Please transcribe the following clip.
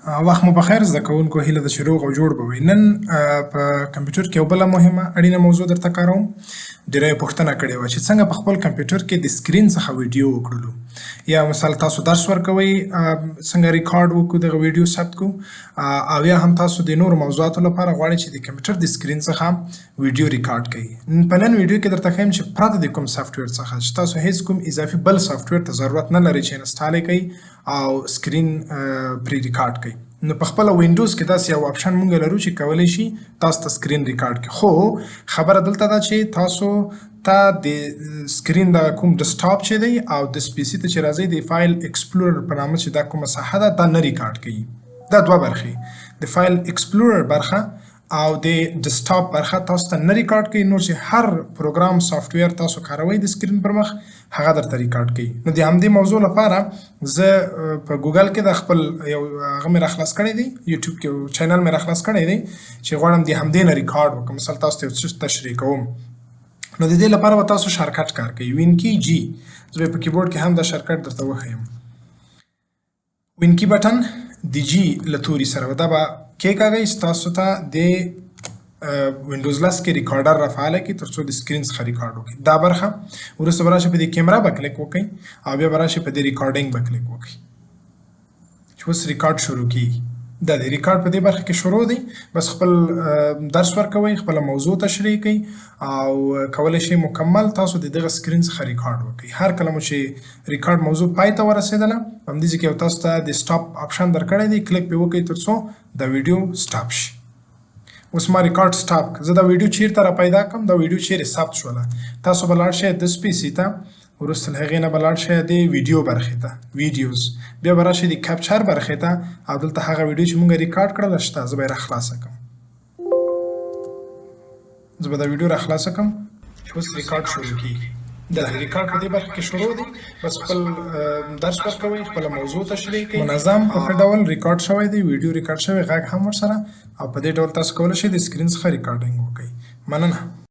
وخت مو پخیر زده کوونکو، هیله ده چې روغ او جوړ به وئ. نن په کمپیوټر کې یو بله مهمه اړینه موضوع درته کاروم. ډیری پوښتنه کړې وه چې څنګه په خپل کمپیوټر کې د سکرین څخه ویډیو وکړلو، یا مثال تاسو درس ورکوئ، څنګه ریکارډ وکړو، دغه ویډیو ثبت کو، او یا هم تاسو د نورو موضوعاتو لپاره غواړئ چې د کمپیوټر د سکرین څخه ویډیو ریکارډ کړئ. په نن ویډیو کې درته ښیم چې پرته د کوم سافټویر څخه چې تاسو هیڅ کوم اضافي بل سافټویر ته ضرورت نه لرئ چې install یې کړئ او سکرین پرې ریکارډ کړئ. نو په خپله وینډوز کې داسې یو option مونږ لرو چې کولی شي تاسو ته سکرین ریکارډ کړي، خو خبره دلته ده چې تاسو ته د سکرین دغه کوم ډیسکټاپ چې دی او د PC ته چې راځي د file explorer په نامه چې دا کومه ساحه ده، دا نه ریکارډ کوي. دا دوه برخې، د file explorer برخه او د ډیسکټاپ برخه، تاسو ته نه ریکارډ کوي. نور چې هر پروګرام سافټویر تاسو کاروئ د سکرین پر مخ، هغه درته ریکارډ کوي. نو د همدې موضوع لپاره زه په ګوګل کې د خپل یو هغه مې راخلاص کړی دی، یوټیوب کې یو channel مې راخلاص کړی دی چې غواړم د همدې نه ریکارډ وکړم. مثلا تاسو ته یو څه تشریح کوم، نو د دې لپاره به تاسو shortcut کار کوئ، WinKey G. زه به په کیبورډ کې هم دا shortcut درته وښیم. WinKey button د G له توري سره دا به کېکاږئ چې تاسو ته د وینډوز 10 کې recorder را فعاله کړي ترڅو د سکرین څخه ریکارډ وکړي. دا برخه وروسته به راشي په دې کیمره به کلیک وکړئ او بیا به راشي په دې recording به کلیک وکړئ چې اوس ریکارډ شروع کیږي. دا دی، ریکارډ په دې برخه کې شروع دی. بس خپل درس ورکوئ، خپله موضوع تشریح کړئ او کولی شئ مکمل تاسو د دغه سکرین څخه ریکارډ وکړئ. هر کله مو چې ریکارډ موضوع پای ته ورسېدله، په همدې ځای کې یو تاسو ته د stop option درکړی دی، کلیک پرې وکړئ ترڅو دا ویډیو stop شي. اوس ما ریکارډ stop. زه دا ویډیو چیرته را پیدا کړم؟ دا ویډیو چیرې ثبت شوله؟ تاسو به لاړ شئ This PC ته، وروسته له هغې نه به لاړ شئ د ویډیو برخې ته، videos، بیا به راشئ د capture برخې ته او دلته هغه ویډیو چې مونږ ریکارډ کړله شته. زه به یې راخلاصه کړم. زه به دا ویډیو راخلاصه کړم چې اوس ریکارډ شروع کیږي. دا ریکارډ په دې برخه کې شروع دی. بس خپل درس ورکوئ، خپله موضوع تشریح کوئ. منظم په ښه ډول ریکارډ شوی دی، ویډیو ریکارډ شوی، غږ هم ورسره، او په دې ډول تاسو کولی شئ د سکرین څخه recording وکړئ. مننه.